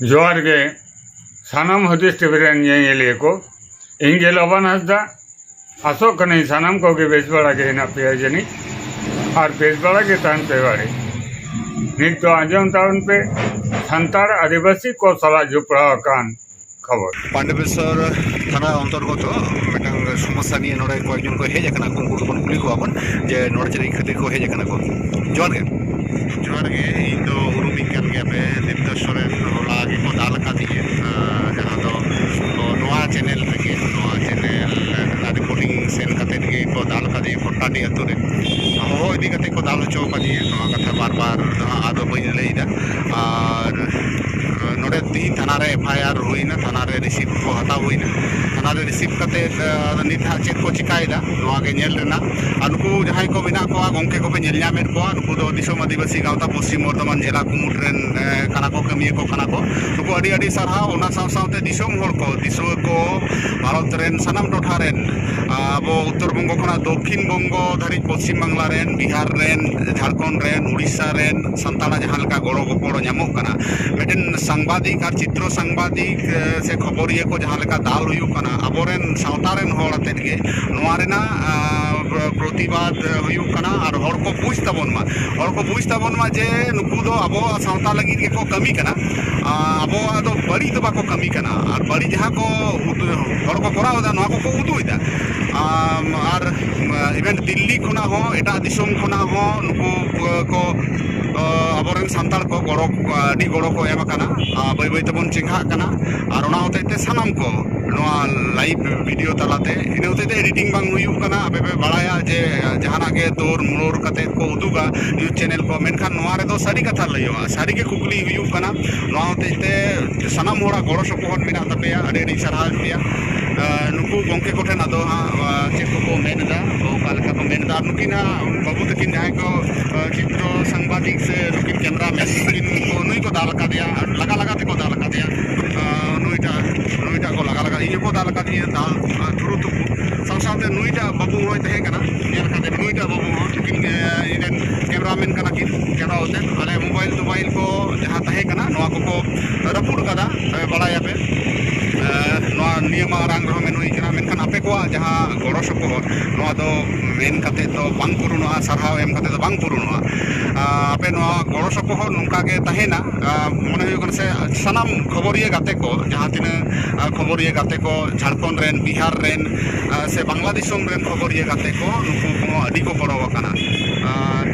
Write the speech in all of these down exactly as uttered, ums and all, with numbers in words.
ᱡᱚᱦᱟᱨ ᱜᱮ ᱥᱟᱱᱟᱢ ᱦᱩᱫᱤᱥ ᱴᱤᱵᱷᱤ ᱨᱮᱱ ᱧᱮᱧᱮᱞᱤᱭᱟᱹ ᱠᱚ᱾ ᱤᱧ ᱜᱮ ᱞᱚᱵᱟᱱ ᱦᱟᱸᱥᱫᱟ᱾ ᱟᱥᱚᱜ ᱠᱟᱹᱱᱟᱹᱧ ᱥᱟᱱᱟᱢ ᱠᱚᱜᱮ ᱵᱮᱥ ᱵᱟᱲᱟ ᱜᱮ ᱦᱮᱱᱟᱜ ᱯᱮᱭᱟ ᱡᱟᱹᱱᱤᱡ, ᱟᱨ ᱵᱮᱥ ᱵᱟᱲᱟ ᱜᱮ ᱛᱟᱦᱮᱱ ᱯᱮ ᱵᱟᱲᱮ᱾ ᱱᱤᱛ ᱫᱚ ᱟᱸᱡᱚᱢ ᱛᱟᱵᱚᱱ ᱯᱮ ᱥᱟᱱᱛᱟᱲ ᱟᱹᱫᱤᱵᱟᱹᱥᱤ ᱠᱚ ᱥᱟᱞᱟᱜ ᱡᱚᱯᱲᱟᱣ ᱟᱠᱟᱱ ᱠᱷᱚᱵᱚᱨ᱾ ᱯᱟᱱᱰᱮᱵᱮᱥᱚᱨ ᱛᱷᱟᱱᱟ ᱚᱱᱛᱚᱨᱜᱚᱛᱚ ᱢᱤᱫᱴᱟᱝ ᱥᱚᱢᱚᱥᱥᱟ ᱱᱤᱭᱮ ᱱᱚᱰᱮ ᱠᱚᱭᱮᱠᱡᱚᱱ ᱠᱚ ᱦᱮᱡ ᱟᱠᱟᱱᱟ, ᱩᱱᱠᱩ ᱠᱚᱴᱷᱮᱱ ᱵᱚᱱ ᱠᱩᱞᱤ ᱠᱚᱣᱟ ᱵᱚᱱ ᱡᱮ ᱱᱚᱰᱮ ᱪᱮᱫ ᱠᱷᱟᱹᱛᱤᱨ ᱠᱚ ᱦᱮᱡ ᱟᱠᱟᱱᱟ ᱠᱚ᱾ ᱡᱚᱦᱟᱨ ᱜᱮ᱾ ᱡᱚᱦᱟᱨ ᱜᱮ, ᱤᱧ ᱫᱚ ᱩᱨᱩᱢᱤᱧ ᱠᱟᱱ ᱜᱮᱭᱟ ᱯᱮ, ᱫᱤᱯᱛᱚ ᱥᱚᱨᱮᱱ᱾ ᱦᱚᱞᱟ ᱜᱮᱠᱚ ᱫᱟᱞ ᱟᱠᱟᱫᱤᱧᱟ, ᱟᱨ ᱡᱟᱦᱟᱸ ᱫᱚ ᱱᱚᱣᱟ ᱪᱮᱱᱮᱞ ᱨᱮᱜᱮ, ᱱᱚᱣᱟ ᱪᱮᱱᱮᱞ ᱨᱮᱱᱟᱜ ᱨᱮᱠᱚᱨᱰᱤᱝ ᱥᱮᱱ ᱠᱟᱛᱮᱫ ᱜᱮᱠᱚ ᱫᱟᱞ ᱟᱠᱟᱫᱤᱧᱟ ᱠᱚᱴᱟᱰᱤ ᱟᱹᱛᱩ ᱨᱮ᱾ ᱦᱚᱦᱚ ᱤᱫᱤ ᱠᱟᱛᱮᱫ ᱠᱚ ᱫᱟᱞ ᱦᱚᱪᱚ ᱟᱠᱟᱫᱤᱧᱟ, ᱱᱚᱣᱟ ᱠᱟᱛᱷᱟ ᱵᱟᱨ ᱵᱟᱨ ᱫᱚ ᱦᱟᱸᱜ ᱟᱫᱚ ᱵᱟᱹᱧ ᱞᱟᱹᱭᱮᱫᱟ᱾ ᱟᱨ ᱱᱚᱰᱮ ᱛᱤᱦᱤᱧ ᱛᱷᱟᱱᱟ ᱨᱮ ᱮᱯᱷ ᱟᱭ ᱟᱨ ᱦᱩᱭᱱᱟ, ᱛᱷᱟᱱᱟ ᱨᱮ ᱨᱤᱥᱤᱯᱴ ᱠᱚ ᱦᱟᱛᱟᱣ ᱦᱩᱭᱱᱟ᱾ ᱛᱷᱟᱱᱟ ᱨᱮ ᱨᱤᱥᱤᱯᱴ ᱠᱟᱛᱮᱫ, ᱟᱫᱚ ᱱᱤᱛ ᱦᱟᱸᱜ ᱪᱮᱫ ᱠᱚ ᱪᱤᱠᱟᱭᱮᱫᱟ, ᱱᱚᱣᱟ ᱜᱮ ᱧᱮᱞ ᱨᱮᱱᱟᱜ᱾ ᱟᱨ ᱱᱩᱠᱩ ᱡᱟᱦᱟᱸᱭ ᱠᱚ ᱢᱮᱱᱟᱜ ᱠᱚᱣᱟ, ᱜᱚᱢᱠᱮ ᱠᱚᱯᱮ ᱧᱮᱞ ᱧᱟᱢᱮᱫ ᱠᱚᱣᱟ, ᱱᱩᱠᱩ ᱫᱚ ᱫᱤᱥᱚᱢ ᱟᱹᱫᱤᱵᱟᱹᱥᱤ ᱜᱟᱶᱛᱟ ᱯᱚᱥᱪᱤᱢ ᱵᱚᱨᱫᱷᱚᱢᱟᱱ ᱡᱮᱞᱟ ᱠᱩᱢᱩᱴ ᱨᱮᱱ, ᱮ, ᱠᱟᱱᱟ ᱠᱚ, ᱠᱟᱹᱢᱤᱭᱟᱹ ᱠᱚ ᱠᱟᱱᱟ ᱠᱚ᱾ ᱱᱩᱠᱩ ᱟᱹᱰᱤ ᱟᱹᱰᱤ ᱥᱟᱨᱦᱟᱣ᱾ ᱚᱱᱟ ᱥᱟᱶ ᱥᱟᱶᱛᱮ ᱫᱤᱥᱚᱢ ᱦᱚᱲ ᱠᱚ, ᱫᱤᱥᱩᱣᱟᱹ ᱠᱚ, ᱵᱷᱟᱨᱚᱛ ᱨᱮᱱ ᱥᱟᱱᱟᱢ ᱴᱚᱴᱷᱟ ᱨᱮᱱ, ᱟᱵᱚ ᱩᱛᱛᱚᱨ ᱵᱚᱝᱜᱚ ᱠᱷᱚᱱᱟᱜ ᱫᱚᱠᱠᱷᱤᱱ ᱵᱚᱝᱜᱚ ᱫᱷᱟᱹᱨᱤᱡ, ᱯᱚᱥᱪᱤᱢ ᱵᱟᱝᱞᱟ ᱨᱮᱱ, ᱵᱤᱦᱟᱨ ᱨᱮᱱ, ᱡᱷᱟᱲᱠᱷᱚᱸᱰ ᱨᱮᱱ, ᱩᱲᱤᱥᱥᱟ ᱨᱮᱱ ᱥᱟᱱᱛᱟᱲᱟᱜ ᱡᱟᱦᱟᱸ ᱞᱮᱠᱟ ᱜᱚᱲᱚ ᱜᱚᱯᱚᱲᱚ ᱧᱟᱢᱚᱜ ᱠᱟᱱᱟ, ᱢᱤᱫᱴᱮᱱ ᱥᱟᱝᱵᱟᱫᱤᱠ ᱟᱨ ᱪᱤᱛᱨᱚ ᱥᱟᱝᱵᱟᱫᱤᱠ, ᱮ, ᱥᱮ ᱠᱷᱚᱵᱚᱨᱤᱭᱟᱹ ᱠᱚ ᱡᱟᱦᱟᱸ ᱞᱮᱠᱟ ᱫᱟᱞ ᱦᱩᱭᱩᱜ ᱠᱟᱱᱟ, ᱟᱵᱚᱨᱮᱱ ᱥᱟᱶᱛᱟ ᱨᱮᱱ ᱦᱚᱲ ᱟᱛᱮᱫ ᱜᱮ ᱱᱚᱣᱟ ᱨᱮᱱᱟᱜ, ᱟ, ᱯᱨᱚᱛᱤᱵᱟᱫ ᱦᱩᱭᱩᱜ ᱠᱟᱱᱟ᱾ ᱟᱨ ᱦᱚᱲ ᱠᱚ ᱵᱩᱡᱽ ᱛᱟᱵᱚᱱ ᱢᱟ, ᱦᱚᱲ ᱠᱚ ᱵᱩᱡᱽ ᱛᱟᱵᱚᱱ ᱢᱟ ᱡᱮ ᱱᱩᱠᱩ ᱫᱚ ᱟᱵᱚᱣᱟᱜ ᱥᱟᱶᱛᱟ ᱞᱟᱹᱜᱤᱫ ᱜᱮᱠᱚ ᱠᱟᱹᱢᱤ ᱠᱟᱱᱟ᱾ ᱟ, ᱟᱵᱚᱣᱟᱜ ᱫᱚ ᱵᱟᱹᱲᱤᱡ ᱫᱚ ᱵᱟᱠᱚ ᱠᱟᱹᱢᱤ ᱠᱟᱱᱟ᱾ ᱟᱨ ᱵᱟᱹᱲᱤᱡ ᱡᱟᱦᱟᱸ ᱠᱚ ᱩᱫᱩ-, ᱦᱚᱲ ᱠᱚ ᱠᱚᱨᱟᱣ ᱮᱫᱟ, ᱱᱚᱣᱟ ᱠᱚᱠᱚ ᱩᱫᱩᱜ ᱮᱫᱟ᱾ ᱟᱢ, ᱟᱨ, ᱟ, even ᱫᱤᱞᱞᱤ ᱠᱷᱚᱱᱟᱜ ᱦᱚᱸ, ᱮᱴᱟᱜ ᱫᱤᱥᱚᱢ ᱠᱷᱚᱱᱟᱜ ᱦᱚᱸ ᱱᱩᱠᱩ ᱠᱚ, ᱠᱚ, ᱟ, ᱟᱵᱚᱨᱮᱱ ᱥᱟᱱᱛᱟᱲ ᱠᱚ ᱜᱚᱲᱚ, ᱟᱹᱰᱤ ᱜᱚᱲᱚ ᱠᱚ ᱮᱢ ᱟᱠᱟᱱᱟ᱾ ᱟ, ᱵᱟᱹᱭ ᱵᱟᱹᱭ ᱛᱮᱵᱚᱱ ᱪᱮᱸᱜᱷᱟᱜ ᱠᱟᱱᱟ᱾ ᱟᱨ ᱚᱱᱟ ᱦᱚᱛᱮᱡ ᱛᱮ ᱥᱟᱱᱟᱢ ᱠᱚ ᱱᱚᱣᱟ ᱞᱟᱭᱤᱵᱷ ᱵᱷᱤᱰᱤᱭᱳ ᱛᱟᱞᱟᱛᱮ, ᱤᱱᱟᱹ ᱦᱚᱛᱮᱡ ᱛᱮ ᱮᱰᱤᱴᱤᱝ ᱵᱟᱝ ᱦᱩᱭᱩᱜ ᱠᱟᱱᱟ᱾ ᱟᱯᱮ ᱯᱮ ᱵᱟᱲᱟᱭᱟ ᱡᱮ ᱡᱟᱦᱟᱱᱟᱜ ᱜᱮ ᱛᱳᱲ ᱢᱳᱲ ᱠᱟᱛᱮ ᱠᱚ ᱩᱫᱩᱜᱟ ᱱᱤᱭᱩᱡᱽ ᱪᱮᱱᱮᱞ ᱠᱚ, ᱢᱮᱱᱠᱷᱟᱱ ᱱᱚᱣᱟ ᱨᱮᱫᱚ ᱥᱟᱹᱨᱤ ᱠᱟᱛᱷᱟ ᱞᱟᱹᱭᱚᱜᱼᱟ, ᱥᱟᱹᱨᱤ ᱜᱮ ᱠᱩᱠᱞᱤ ᱦᱩᱭᱩᱜ ᱠᱟᱱᱟ᱾ ᱱᱚᱣᱟ ᱦᱚᱛᱮᱡ ᱛᱮ ᱥᱟᱱᱟᱢ ᱦᱚᱲᱟᱜ ᱜᱚᱲᱚ ᱥᱚᱯᱚᱦᱚᱫ ᱢᱮᱱᱟᱜ ᱛᱟᱯᱮᱭᱟ, ᱟᱹᱰᱤ ᱟᱹᱰᱤ ᱥᱟᱨᱦᱟᱣ ᱯᱮᱭᱟ᱾ ᱟᱨ ᱱᱩᱠᱩ ᱜᱚᱢᱠᱮ ᱠᱚᱴᱷᱮᱱ ᱟᱫᱚ ᱦᱟᱸᱜ, ᱟᱨ ᱪᱮᱫ ᱠᱚᱠᱚ ᱢᱮᱱ ᱮᱫᱟ, ᱚᱠᱟ ᱞᱮᱠᱟ ᱠᱚ ᱢᱮᱱ ᱮᱫᱟ, ᱟᱨ ᱱᱩᱠᱤᱱ ᱦᱟᱸᱜ ᱵᱟᱹᱵᱩ ᱛᱟᱹᱠᱤᱱ ᱡᱟᱦᱟᱸᱭ ᱠᱚ, ᱟᱨ ᱪᱤᱛᱨᱚ ᱥᱟᱝᱵᱟᱫᱤᱠ ᱥᱮ ᱱᱩᱠᱤᱱ ᱠᱮᱢᱨᱟ ᱢᱮᱱ, ᱱᱩᱠᱤᱱ ᱠᱚ, ᱱᱩᱭ ᱠᱚ ᱫᱟᱞ ᱟᱠᱟᱫᱮᱭᱟ, ᱟᱨ ᱞᱟᱜᱟ ᱞᱟᱜᱟ ᱛᱮᱠᱚ ᱫᱟᱞ ᱟᱠᱟᱫᱮᱭᱟ᱾ ᱟᱨ ᱱᱩᱭᱴᱟᱜ, ᱱᱩᱭᱴᱟᱜ ᱠᱚ ᱞᱟᱜᱟ ᱞᱟᱜᱟ, ᱤᱧ ᱦᱚᱸᱠᱚ ᱫᱟᱞ ᱟᱠᱟᱫᱤᱧᱟ, ᱫᱟᱞ, ᱟᱨ ᱛᱷᱩᱨᱩ ᱛᱷᱩᱯᱩ᱾ ᱥᱟᱶ ᱥᱟᱶᱛᱮ ᱱᱩᱭᱴᱟᱜ ᱵᱟᱹᱵᱩ ᱦᱚᱸᱭ ᱛᱟᱦᱮᱸ ᱠᱟᱱᱟ, ᱧᱮᱞ ᱠᱟᱛᱮ ᱱᱩᱭᱴᱟᱜ ᱵᱟᱹᱵᱩ ᱦᱚᱸ, ᱱᱩᱠᱤᱱ, ᱮ, ᱤᱧ ᱨᱮᱱ ᱠᱮᱢᱨᱟ ᱢᱮᱱ ᱠᱟᱱᱟ ᱠᱤᱱ, ᱠᱮᱢᱨᱟ ᱟᱛᱮ ᱟᱞᱮ ᱢᱳᱵᱟᱭᱤᱞ ᱴᱳᱵᱟᱭᱤᱞ ᱠᱚ ᱡᱟᱦᱟᱸ ᱛᱟᱦᱮᱸ ᱠᱟᱱᱟ, ᱱᱚᱣᱟ ᱠᱚᱠᱚ ᱨᱟᱹᱯᱩᱫ ᱟᱠᱚᱣᱟᱜ ᱡᱟᱦᱟᱸ ᱜᱚᱲᱚ ᱥᱚᱯᱚᱦᱚᱫ, ᱱᱚᱣᱟ ᱫᱚ ᱢᱮᱱ ᱠᱟᱛᱮ ᱫᱚ ᱵᱟᱝ ᱯᱩᱨᱩᱱᱚᱜᱼᱟ, ᱥᱟᱨᱦᱟᱣ ᱮᱢ ᱠᱟᱛᱮ ᱫᱚ ᱵᱟᱝ ᱯᱩᱨᱩᱱᱚᱜᱼᱟ᱾ ᱟᱨ ᱟᱯᱮ ᱱᱚᱣᱟ ᱜᱚᱲᱚ ᱥᱚᱯᱚᱦᱚᱫ ᱱᱚᱝᱠᱟ ᱜᱮ ᱛᱟᱦᱮᱱᱟ᱾ ᱟᱨ ᱢᱚᱱᱮ ᱦᱩᱭᱩᱜ ᱠᱟᱱᱟ ᱥᱮ ᱥᱟᱱᱟᱢ ᱠᱷᱚᱵᱚᱨᱤᱭᱟᱹ ᱜᱟᱛᱮ ᱠᱚ, ᱡᱟᱦᱟᱸ ᱛᱤᱱᱟᱹᱜ, ᱟᱨ ᱠᱷᱚᱵᱚᱨᱤᱭᱟᱹ ᱜᱟᱛᱮ ᱠᱚ ᱡᱷᱟᱲᱠᱷᱚᱸᱰ ᱨᱮᱱ, ᱵᱤᱦᱟᱨ ᱨᱮᱱ, ᱟᱨ ᱥᱮ ᱵᱟᱝᱞᱟ ᱫᱤᱥᱚᱢ ᱨᱮᱱ ᱠᱷᱚᱵᱚᱨᱤᱭᱟᱹ ᱜᱟᱛᱮ ᱠᱚ, ᱱᱩᱠᱩ ᱠᱚᱦᱚᱸ ᱟᱹᱰᱤ ᱠᱚ ᱜᱚᱲᱚ ᱟᱠᱟᱱᱟ᱾ ᱟᱨ,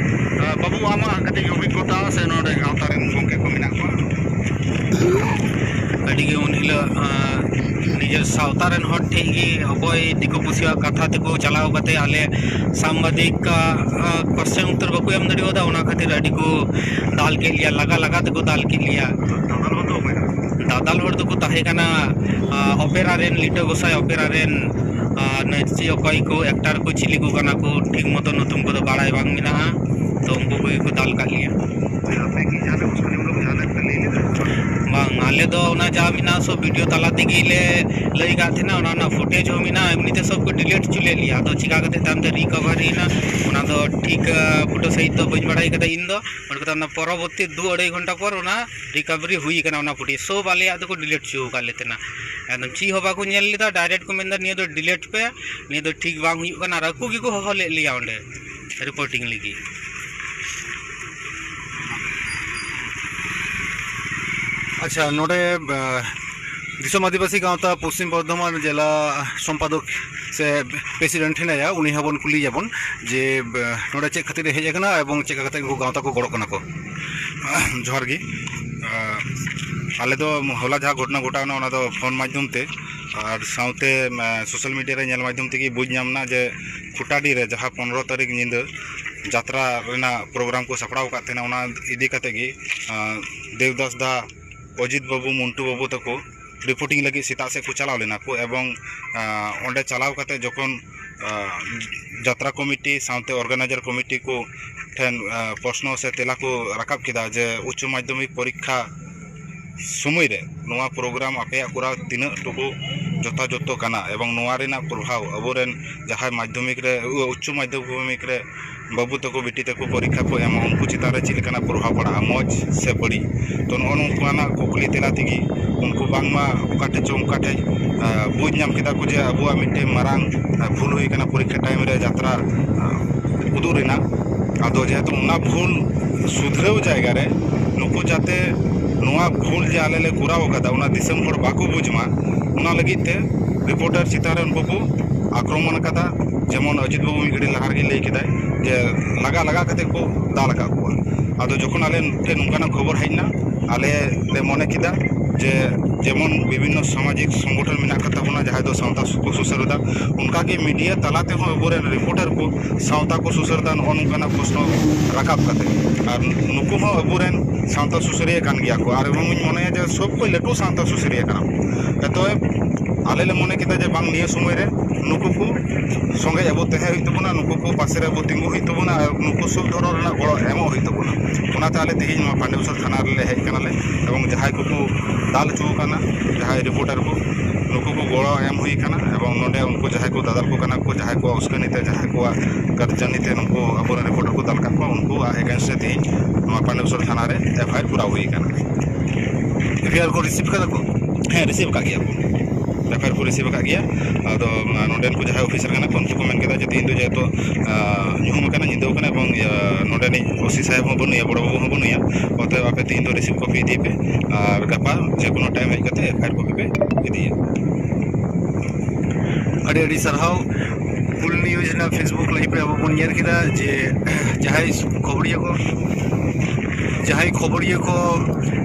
ᱟᱨ ᱵᱟᱹᱵᱩ, ᱟᱢᱟᱜ ᱠᱟᱹᱴᱤᱡ ᱚᱵᱷᱤᱜᱽᱜᱚᱛᱟ ᱥᱮ ᱱᱚᱰᱮ ᱜᱟᱶᱛᱟ ᱨᱮᱱ ᱜᱚᱢᱠᱮ ᱠᱚ ᱢᱮᱱᱟᱜ ᱠᱚᱣᱟ? ᱟᱹᱰᱤ ᱜᱮ ᱩᱱ ᱦᱤᱞᱳᱜ, ᱟᱸ, ᱱᱤᱡᱮᱨ ᱥᱟᱶᱛᱟ ᱨᱮᱱ ᱦᱚᱲ ᱴᱷᱮᱱ ᱜᱮ ᱚᱠᱚᱭ ᱫᱤᱠᱩ ᱯᱩᱥᱤᱭᱟᱜ ᱠᱟᱛᱷᱟ ᱛᱮᱠᱚ ᱪᱟᱞᱟᱣ ᱠᱟᱛᱮ ᱟᱞᱮ ᱥᱟᱢᱵᱟᱫᱤᱠ, ᱟᱸ, question ᱩᱛᱛᱚᱨ ᱵᱟᱠᱚ ᱮᱢ ᱫᱟᱲᱮᱭᱟᱫᱟ, ᱚᱱᱟ ᱠᱷᱟᱹᱛᱤᱨ ᱟᱹᱰᱤ ᱠᱚ ᱫᱟᱞ ᱠᱮᱫ ᱞᱮᱭᱟ, ᱞᱟᱜᱟ ᱞᱟᱜᱟ ᱛᱮᱠᱚ ᱫᱟᱞ ᱠᱮᱫ ᱞᱮᱭᱟ᱾ ᱫᱟᱫᱟᱞ ᱦᱚᱲ ᱫᱚᱠᱚ ᱛᱟᱦᱮᱸ ᱠᱟᱱᱟ, ᱟᱸ, ᱚᱯᱮᱨᱟ ᱨᱮᱱ, ᱞᱤᱴᱟᱹ ᱜᱚᱸᱥᱟᱭ ᱚᱯᱮᱨᱟ ᱨᱮᱱ, ᱟᱸ, ᱱᱟᱹᱪᱤᱭᱟᱹ ᱚᱠᱚᱭ ᱠᱚ, actor ᱠᱚ, ᱪᱤᱞᱤ ᱠᱚ ᱠᱟᱱᱟ ᱠᱚ, ᱴᱷᱤᱠ ᱢᱚᱛᱚ ᱧᱩᱛᱩᱢ ᱠᱚᱫᱚ ᱵᱟᱲᱟᱭ ᱵᱟᱝ ᱢᱮᱱᱟᱜᱼᱟ᱾ ᱛᱚ ᱩᱱᱠᱩ ᱠᱚᱜᱮ ᱠᱚ ᱫᱟᱞ ᱠᱟᱜ ᱞᱮᱭᱟ᱾ ᱟᱯᱮ ᱠᱤ ᱡᱟᱦᱟᱱᱟᱜ ᱩᱥᱠᱩᱱᱤ ᱢᱩᱞᱚᱠ ᱡᱟᱦᱟᱱᱟᱜ ᱯᱮ ᱞᱟᱹᱭ ᱞᱮᱫᱟ? ᱵᱟᱝ, ᱟᱞᱮ ᱫᱚ ᱚᱱᱟ ᱡᱟ ᱢᱮᱱᱟᱜᱼᱟ ᱥᱚᱵ video ᱛᱟᱞᱟ ᱛᱮᱜᱮ ᱞᱮ ᱞᱟᱹᱭ ᱠᱟᱜ ᱛᱟᱦᱮᱱᱟ, ᱚᱱᱟ ᱨᱮᱱᱟᱜ footage ᱦᱚᱸ ᱢᱮᱱᱟᱜᱼᱟ, ᱮᱢᱱᱤ ᱛᱮ ᱥᱚᱵ ᱠᱚ delete ᱦᱚᱪᱚ ᱞᱮᱫ ᱞᱮᱭᱟ᱾ ᱟᱫᱚ ᱪᱤᱠᱟ ᱠᱟᱛᱮ ᱛᱟᱭᱚᱢ ᱛᱮ recovery ᱮᱱᱟ, ᱚᱱᱟ ᱫᱚ ᱴᱷᱤᱠ, ᱟᱸ, ᱯᱷᱩᱴᱟᱹ ᱥᱟᱺᱦᱤᱡ ᱫᱚ ᱵᱟᱹᱧ ᱵᱟᱲᱟᱭ ᱠᱟᱫᱟ ᱤᱧ ᱫᱚ᱾ ᱚᱱᱟ ᱠᱟᱛᱮ ᱚᱱᱟ ᱯᱚᱨᱚᱵᱚᱨᱛᱤ ᱫᱩ ᱟᱹᱲᱟᱹᱭ ᱜᱷᱚᱱᱴᱟ ᱯᱚᱨ ᱚᱱᱟ recovery ᱦᱩᱭ ᱠᱟᱱᱟ, ᱚᱱᱟ footage ᱥᱚᱵ ᱟᱞᱮᱭᱟᱜ ᱫᱚᱠᱚ delete ᱦᱚᱪᱚ ᱟᱠᱟᱫ ᱞᱮ ᱛᱟᱦᱮᱱᱟ᱾ ᱮᱠᱫᱚᱢ ᱪᱮᱫ ᱦᱚᱸ ᱵᱟᱠᱚ ᱧᱮᱞ ᱞᱮᱫᱟ, direct ᱠᱚ ᱢᱮᱱᱫᱟ, "ᱱᱤᱭᱟᱹ ᱫᱚ delete ᱯᱮ, ᱱᱤᱭᱟᱹ ᱫᱚ ᱴᱷᱤᱠ ᱵᱟᱝ ᱦᱩᱭᱩᱜ ᱠᱟᱱᱟ", ᱟᱨ ᱟᱠᱚ ᱜᱮᱠᱚ ᱦᱚᱦᱚ ᱞᱮᱫ ᱞᱮᱭᱟ ᱚᱸᱰᱮ reporting ᱞᱟᱹᱜᱤᱫ᱾ ᱟᱪᱪᱷᱟ, ᱱᱚᱰᱮ, ᱟᱸ, ᱫᱤᱥᱚᱢ ᱟᱹᱫᱤᱵᱟᱹᱥᱤ ᱜᱟᱶᱛᱟ ᱯᱚᱥᱪᱤᱢ ᱵᱚᱨᱫᱷᱚᱢᱟᱱ ᱡᱮᱞᱟ ᱥᱚᱢᱯᱟᱫᱚᱠ ᱥᱮ president ᱦᱮᱱᱟᱭᱟ, ᱩᱱᱤ ᱦᱚᱸᱵᱚᱱ ᱠᱩᱞᱤᱭᱮᱭᱟᱵᱚᱱ ᱡᱮ, ᱟᱸ, ᱱᱚᱰᱮ ᱪᱮᱫ ᱠᱷᱟᱹᱛᱤᱨ ᱮ ᱦᱮᱡ ᱟᱠᱟᱱᱟ ᱮᱵᱚᱝ ᱪᱮᱫ ᱠᱟᱛᱮ ᱩᱱᱠᱩ ᱜᱟᱶᱛᱟ ᱠᱚ ᱜᱚᱲᱚᱜ ᱠᱟᱱᱟ ᱠᱚ᱾ ᱡᱚᱦᱟᱨ ᱜᱮ᱾ ᱟᱸ, ᱟᱞᱮ ᱫᱚ ᱦᱚᱞᱟ ᱡᱟᱦᱟᱸ ᱜᱷᱚᱴᱚᱱᱟ ᱜᱷᱚᱴᱟᱣᱱᱟ, ᱚᱱᱟ ᱫᱚ phone ᱢᱟᱫᱽᱫᱷᱚᱢ ᱛᱮ ᱟᱨ ᱥᱟᱶᱛᱮ, ᱟᱸ, social media ᱨᱮ ᱧᱮᱞ ᱢᱟᱫᱽᱫᱷᱚᱢ ᱛᱮᱜᱮ ᱵᱩᱡᱽ ᱧᱟᱢ ᱮᱱᱟ ᱡᱮ ᱠᱷᱩᱴᱟᱰᱤ ᱨᱮ ᱡᱟᱦᱟᱸ ᱯᱚᱱᱨᱚ ᱛᱟᱹᱨᱤᱠᱷ ᱧᱤᱫᱟᱹ ᱡᱟᱛᱨᱟ ᱨᱮᱱᱟᱜ program ᱠᱚ ᱥᱟᱯᱲᱟᱣ ᱟᱠᱟᱫ ᱛᱟᱦᱮᱱᱟ, ᱚᱱᱟ ᱤᱫᱤ ᱠᱟᱛᱮ ᱜᱮ, ᱟᱸ, ᱫᱮᱵᱽᱫᱟᱥ ᱫᱟ, ᱚᱡᱤᱛ ᱵᱟᱹᱵᱩ, ᱢᱚᱱᱴᱩ ᱵᱟᱹᱵᱩ ᱛᱟᱠᱚ reporting ᱞᱟᱹᱜᱤᱫ ᱥᱮᱛᱟᱜ ᱥᱮᱫ ᱠᱚ ᱪᱟᱞᱟᱣ ᱞᱮᱱᱟ ᱠᱚ ᱮᱵᱚᱝ, ᱟᱸ, ᱚᱸᱰᱮ ᱪᱟᱞᱟᱣ ᱠᱟᱛᱮ ᱡᱚᱠᱷᱚᱱ, ᱟᱸ, ᱡᱟᱛᱨᱟ committee ᱥᱟᱶᱛᱮ organizer committee ᱠᱚ ᱴᱷᱮᱱ, ᱟᱸ, ᱯᱨᱚᱥᱱᱚ ᱥᱮ ᱛᱮᱞᱟ ᱠᱚ ᱨᱟᱠᱟᱵ ᱠᱮᱫᱟ ᱡᱮ ᱩᱪᱪᱚ ᱢᱟᱫᱽᱫᱷᱚᱢᱤᱠ ᱯᱚᱨᱤᱠᱠᱷᱟ ᱥᱚᱢᱚᱭ ᱨᱮ ᱱᱚᱣᱟ ᱯᱨᱳᱜᱨᱟᱢ ᱟᱯᱮᱭᱟᱜ ᱠᱚᱨᱟᱣ ᱛᱤᱱᱟᱹᱜ ᱴᱩᱠᱩ ᱡᱚᱛᱷᱟᱡᱚᱛᱷᱚ ᱠᱟᱱᱟ, ᱮᱵᱚᱝ ᱱᱚᱣᱟ ᱨᱮᱱᱟᱜ ᱯᱨᱚᱵᱷᱟᱵᱽ ᱟᱵᱚᱨᱮᱱ ᱡᱟᱦᱟᱸᱭ ᱢᱟᱫᱽᱫᱷᱚᱢᱤᱠ ᱨᱮ, ᱩᱪᱪᱚ ᱢᱟᱫᱽᱫᱷᱚᱢᱤᱠ ᱨᱮ ᱵᱟᱹᱵᱩ ᱛᱟᱠᱚ, ᱵᱤᱴᱤ ᱛᱟᱠᱚ ᱯᱚᱨᱤᱠᱠᱷᱟ ᱠᱚ ᱮᱢᱟ, ᱩᱱᱠᱩ ᱪᱮᱛᱟᱱ ᱨᱮ ᱪᱮᱫ ᱞᱮᱠᱟᱱᱟᱜ ᱯᱨᱚᱵᱷᱟᱵᱽ ᱯᱟᱲᱟᱜᱼᱟ, ᱢᱚᱡᱽ ᱥᱮ ᱵᱟᱹᱲᱤᱡ? ᱛᱚ, ᱱᱚᱜᱼᱚ ᱱᱚᱝᱠᱟᱱᱟᱜ ᱠᱩᱠᱞᱤ ᱛᱮᱞᱟ ᱛᱮᱜᱮ ᱩᱱᱠᱩ ᱵᱟᱝᱢᱟ ᱚᱠᱟ ᱴᱷᱮᱡ ᱪᱚ ᱚᱱᱠᱟ ᱴᱷᱮᱡ, ᱟᱸ, ᱵᱩᱡᱽ ᱧᱟᱢ ᱠᱮᱫᱟ ᱠᱚ ᱡᱮ ᱟᱵᱚᱣᱟᱜ ᱢᱤᱫᱴᱮᱱ ᱢᱟᱨᱟᱝ, ᱟᱸ, ᱵᱷᱩᱞ ᱦᱩᱭ ᱠᱟᱱᱟ ᱯᱚᱨᱤᱠᱠᱷᱟ ᱴᱟᱭᱤᱢ ᱨᱮ ᱡᱟᱛᱨᱟ, ᱟᱸ, ᱩᱫᱩᱜ ᱨᱮᱱᱟᱜ᱾ ᱟᱫᱚ ᱡᱮᱦᱮᱛᱩ ᱚᱱᱟ ᱵᱷᱩᱞ ᱥᱩᱫᱷᱨᱟᱹᱣ ᱡᱟᱭᱜᱟ ᱨᱮ ᱱᱩᱠᱩ ᱡᱟᱛᱮ ᱱᱚᱣᱟ ᱵᱷᱩᱞ ᱡᱮ ᱟᱞᱮ ᱞᱮ ᱠᱚᱨᱟᱣ ᱟᱠᱟᱫᱟ, ᱚᱱᱟ ᱫᱤᱥᱚᱢ ᱦᱚᱲ ᱵᱟᱠᱚ ᱵᱩᱡᱽ ᱢᱟ, ᱚᱱᱟ ᱞᱟᱹᱜᱤᱫ ᱛᱮ ᱨᱤᱯᱳᱨᱴᱟᱨ ᱪᱮᱛᱟᱱ ᱨᱮ ᱩᱱᱠᱩ ᱠᱚ ᱟᱠᱨᱚᱢᱚᱱ ᱟᱠᱟᱫᱟ᱾ ᱡᱮᱢᱚᱱ ᱚᱡᱤᱛ ᱵᱟᱹᱵᱩ ᱢᱤᱫ ᱜᱷᱟᱹᱲᱤᱡ ᱞᱟᱦᱟ ᱨᱮᱜᱮ ᱞᱟᱹᱭ ᱠᱮᱫᱟᱭ ᱡᱮ ᱞᱟᱜᱟ ᱞᱟᱜᱟ ᱠᱟᱛᱮ ᱠᱚ ᱫᱟᱞ ᱟᱠᱟᱫ ᱠᱚᱣᱟ᱾ ᱟᱫᱚ ᱡᱚᱠᱷᱚᱱ ᱟᱞᱮ ᱴᱷᱮᱱ ᱱᱚᱝᱠᱟᱱᱟᱜ ᱠᱷᱚᱵᱚᱨ ᱦᱮᱡ ᱮᱱᱟ, ᱟᱞᱮ ᱞᱮ ᱢᱚᱱᱮ ᱠᱮᱫᱟ ᱡᱮ ᱡᱮᱢᱚᱱ ᱵᱤᱵᱷᱤᱱᱱᱚ ᱥᱟᱢᱟᱡᱤᱠ ᱥᱚᱝᱜᱚᱴᱷᱚᱱ ᱢᱮᱱᱟᱜ ᱟᱠᱟᱫ ᱛᱟᱵᱚᱱᱟ, ᱡᱟᱦᱟᱸᱭ ᱫᱚ ᱥᱟᱶᱛᱟ ᱠᱚ ᱥᱩᱥᱟᱹᱨ ᱮᱫᱟ, ᱚᱱᱠᱟᱜᱮ ᱢᱤᱰᱤᱭᱟ ᱛᱟᱞᱟ ᱛᱮᱦᱚᱸ ᱟᱵᱚᱨᱮᱱ ᱨᱤᱯᱳᱨᱴᱟᱨ ᱠᱚ ᱥᱟᱶᱛᱟ ᱠᱚ ᱥᱩᱥᱟᱹᱨ ᱮᱫᱟ, ᱱᱚᱜᱼᱚ ᱱᱚᱝᱠᱟᱱᱟᱜ ᱯᱨᱚᱥᱱᱚ ᱨᱟᱠᱟᱵ ᱠᱟᱛᱮ᱾ ᱟᱨ ᱱᱩᱠᱩ ᱦᱚᱸ ᱟᱵᱚᱨᱮᱱ ᱥᱟᱶᱛᱟ ᱥᱩᱥᱟᱹᱨᱤᱭᱟᱹ ᱠᱟᱱ ᱜᱮᱭᱟ ᱠᱚ᱾ ᱟᱨ ᱮᱵᱚᱝ ᱤᱧ ᱢᱚᱱᱮᱭᱟ ᱡᱮ ᱥᱚᱵ ᱠᱷᱚᱱ ᱞᱟᱹᱴᱩ ᱥᱟᱶᱛᱟ ᱥᱩᱥᱟᱹᱨᱤᱭᱟᱹ ᱠᱟᱱᱟ ᱠᱚ᱾ ᱮᱛᱚᱮᱵ ᱟᱞᱮ ᱞᱮ ᱢᱚᱱᱮ ᱠᱮᱫᱟ ᱡᱮ ᱵᱟᱝ, ᱱᱤᱭᱟᱹ ᱥᱚᱢᱚᱭ ᱨᱮ ᱱᱩᱠᱩ ᱠᱚ ᱥᱚᱸᱜᱮ ᱟᱵᱚ ᱛᱟᱦᱮᱸ ᱦᱩᱭᱩᱜ ᱛᱟᱵᱚᱱᱟ, ᱱᱩᱠᱩ ᱠᱚ ᱯᱟᱥᱮ ᱨᱮ ᱟᱵᱚ ᱛᱤᱸᱜᱩ ᱦᱩᱭᱩᱜ ᱛᱟᱵᱚᱱᱟ, ᱟᱨ ᱱᱩᱠᱩ ᱥᱚᱵ ᱫᱷᱚᱨᱚᱱ ᱨᱮᱱᱟᱜ ᱜᱚᱲᱚ ᱮᱢᱚᱜ ᱦᱩᱭᱩᱜ ᱛᱟᱵᱚᱱᱟ᱾ ᱚᱱᱟᱛᱮ ᱟᱞᱮ ᱛᱮᱦᱮᱧ ᱱᱚᱣᱟ ᱯᱟᱱᱰᱮᱵᱥᱚᱨ ᱛᱷᱟᱱᱟ ᱨᱮᱞᱮ ᱦᱮᱡ ᱠᱟᱱᱟᱞᱮ ᱮᱵᱚᱝ ᱡᱟᱦᱟᱸᱭ ᱠᱚᱠᱚ ᱫᱟᱞ ᱦᱚᱪᱚ ᱟᱠᱟᱱᱟ, ᱡᱟᱦᱟᱸᱭ ᱨᱤᱯᱳᱨᱴᱟᱨ ᱠᱚ, ᱱᱩᱠᱩ ᱠᱚ ᱜᱚᱲᱚ ᱮᱢ ᱦᱩᱭ ᱟᱠᱟᱱᱟ ᱮᱵᱚᱝ ᱱᱚᱰᱮ ᱩᱱᱠᱩ ᱡᱟᱦᱟᱸᱭ ᱠᱚ ᱫᱟᱫᱟᱞ ᱠᱚ ᱠᱟᱱᱟ ᱠᱚ, ᱡᱟᱦᱟᱸᱭ ᱠᱚᱣᱟᱜ ᱩᱥᱠᱟᱹᱱᱤ ᱛᱮ, ᱡᱟᱦᱟᱸᱭ ᱠᱚᱣᱟᱜ ᱠᱟᱨᱡᱟᱱᱤ ᱛᱮ ᱱᱩᱠᱩ ᱟᱵᱚᱨᱮᱱ ᱨᱤᱯᱳᱨᱴᱟᱨ ᱠᱚ ᱫᱟᱞ ᱠᱟᱜ ᱠᱚᱣᱟ, ᱩᱱᱠᱩᱣᱟᱜ against ᱨᱮ ᱛᱮᱦᱮᱧ ᱱᱚᱣᱟ ᱯᱟᱱᱰᱮᱵᱥᱚᱨ ᱛᱷᱟᱱᱟ ᱨᱮ ᱮᱯᱷ ᱟᱭ ᱟᱨ ᱠᱚᱨᱟᱣ ᱦᱩᱭ ᱟᱠᱟᱱᱟ᱾ ᱮᱯᱷ ᱟᱭ ᱟᱨ ᱠᱚ ᱨᱤᱥᱤᱵᱷ ᱠᱟᱫᱟ ᱠᱚ? ᱦᱮᱸ, ᱨᱤᱥᱤᱵᱷ ᱟᱠᱟᱫ ᱜᱮᱭᱟ ᱠᱚ, ᱮᱯᱷ ᱟᱭ ᱟᱨ ᱠᱚ ᱨᱤᱥᱤᱵᱷ ᱟᱠᱟᱫ ᱜᱮᱭᱟ᱾ ᱟᱫᱚ, ᱟᱸ, ᱱᱚᱰᱮᱱ ᱠᱚ ᱡᱟᱦᱟᱸᱭ ᱚᱯᱷᱤᱥᱟᱨ ᱠᱟᱱᱟ ᱠᱚ, ᱩᱱᱠᱩ ᱠᱚ ᱢᱮᱱ ᱠᱮᱫᱟ ᱡᱮ ᱛᱮᱦᱮᱧ ᱫᱚ ᱡᱮᱦᱮᱛᱩ, ᱟᱸ, ᱧᱩᱦᱩᱢ ᱟᱠᱟᱱᱟ, ᱧᱤᱫᱟᱹ ᱟᱠᱟᱱᱟ ᱮᱵᱚᱝ, ᱤᱭᱟᱹ, ᱱᱚᱰᱮᱱᱤᱡ ᱳᱥᱤ ᱥᱟᱦᱮᱵᱽ ᱦᱚᱸ ᱵᱟᱹᱱᱩᱭᱟ, ᱵᱚᱲᱚ ᱵᱟᱹᱵᱩ ᱦᱚᱸ ᱵᱟᱹᱱᱩᱭᱟ, ᱚᱛᱚᱮᱵ ᱟᱯᱮ ᱛᱮᱦᱮᱧ ᱫᱚ ᱨᱤᱥᱤᱵᱷ ᱠᱚᱯᱤ ᱤᱫᱤᱭ ᱯᱮ ᱟᱨ ᱜᱟᱯᱟ ᱡᱮ ᱠᱳᱱᱳ ᱴᱟᱭᱤᱢ ᱦᱮᱡ ᱠᱟᱛᱮ ᱮᱯᱷ ᱟᱭ ᱟᱨ ᱠᱚᱯᱤ ᱯᱮ ᱤᱫᱤᱭᱟ᱾ ᱟᱹᱰᱤ ᱟᱹᱰᱤ ᱥᱟᱨᱦᱟᱣ᱾ ᱯᱩᱞ ᱱᱤᱭᱩᱡᱽ ᱨᱮᱱᱟᱜ Facebook live ᱨᱮ ᱟᱵᱚ ᱵᱚᱱ ᱧᱮᱞ ᱠᱮᱫᱟ ᱡᱮ ᱡᱟᱦᱟᱸᱭ ᱠᱷᱚᱵᱚᱨᱤᱭᱟᱹ ᱠᱚ, ᱡᱟᱦᱟᱸᱭ ᱠᱷᱚᱵᱚᱨᱤᱭᱟᱹ ᱠᱚ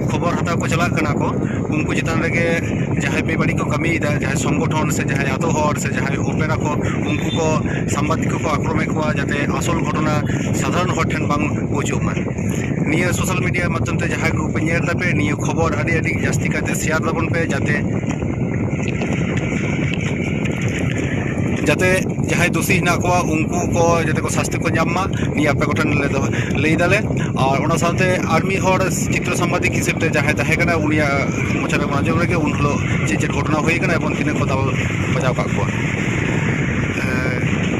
ᱠᱷᱚᱵᱚᱨ ᱦᱟᱛᱟᱣ ᱠᱚ ᱪᱟᱞᱟᱜ ᱠᱟᱱᱟ ᱠᱚ, ᱩᱱᱠᱩ ᱪᱮᱛᱟᱱ ᱨᱮᱜᱮ ᱡᱟᱦᱟᱸᱭ ᱵᱮᱵᱟᱹᱲᱤᱡ ᱠᱚ ᱠᱟᱹᱢᱤᱭᱮᱫᱟ, ᱡᱟᱦᱟᱸᱭ ᱥᱚᱝᱜᱚᱴᱷᱚᱱ ᱥᱮ ᱡᱟᱦᱟᱸᱭ ᱟᱛᱳ ᱦᱚᱲ ᱥᱮ ᱡᱟᱦᱟᱸᱭ ᱚᱯᱮᱨᱟ ᱠᱚ, ᱩᱱᱠᱩ ᱠᱚ ᱥᱟᱢᱵᱟᱫᱤᱠ ᱠᱚᱠᱚ ᱟᱠᱨᱚᱢᱮᱫ ᱠᱚᱣᱟ, ᱡᱟᱛᱮ ᱟᱥᱚᱞ ᱜᱷᱚᱴᱚᱱᱟ ᱥᱟᱫᱷᱟᱨᱚᱱ ᱦᱚᱲ ᱴᱷᱮᱱ ᱵᱟᱝ ᱯᱳᱪᱷᱚᱜ ᱢᱟ᱾ ᱱᱤᱭᱟᱹ ᱥᱳᱥᱟᱞ ᱢᱤᱰᱤᱭᱟ ᱢᱟᱫᱽᱫᱷᱚᱢ ᱛᱮ ᱡᱟᱦᱟᱸᱭ ᱠᱚᱯᱮ ᱧᱮᱞ ᱫᱟᱯᱮ, ᱱᱤᱭᱟᱹ ᱠᱷᱚᱵᱚᱨ ᱟᱹᱰᱤ ᱟᱹᱰᱤ ᱡᱟᱹᱥᱛᱤ ᱠᱟᱭᱛᱮ ᱥᱮᱭᱟᱨ ᱛᱟᱵᱚᱱ ᱯᱮ, ᱡᱟᱛᱮ ᱡᱟᱛᱮ ᱡᱟᱦᱟᱸᱭ ᱫᱳᱥᱤ ᱦᱮᱱᱟᱜ ᱠᱚᱣᱟ ᱩᱱᱠᱩ ᱠᱚ ᱡᱟᱛᱮ ᱠᱚ ᱥᱟᱥᱛᱤ ᱠᱚ ᱧᱟᱢ ᱢᱟ, ᱱᱤᱭᱟᱹ ᱟᱯᱮ ᱠᱚᱴᱷᱮᱱ ᱞᱮ ᱫᱚᱦᱚ, ᱞᱟᱹᱭ ᱫᱟᱞᱮ᱾ ᱟᱨ ᱚᱱᱟ ᱥᱟᱶᱛᱮ ᱟᱨ ᱢᱤᱫ ᱦᱚᱲ ᱪᱤᱛᱨᱚ ᱥᱟᱢᱵᱟᱫᱤᱠ ᱦᱤᱥᱟᱹᱵ ᱛᱮ ᱡᱟᱦᱟᱸᱭ ᱛᱟᱦᱮᱸ ᱠᱟᱱᱟ, ᱩᱱᱤᱭᱟᱜ ᱢᱚᱪᱟ ᱨᱮ ᱟᱸᱡᱚᱢ ᱨᱮᱜᱮ ᱩᱱ ᱦᱤᱞᱳᱜ ᱪᱮᱫ ᱪᱮᱫ ᱜᱷᱚᱴᱚᱱᱟ ᱦᱩᱭ ᱠᱟᱱᱟ ᱮᱵᱚᱝ ᱛᱤᱱᱟᱹᱜ ᱠᱚ ᱫᱟᱞ ᱵᱟᱡᱟᱣ ᱠᱟᱜ ᱠᱚᱣᱟ᱾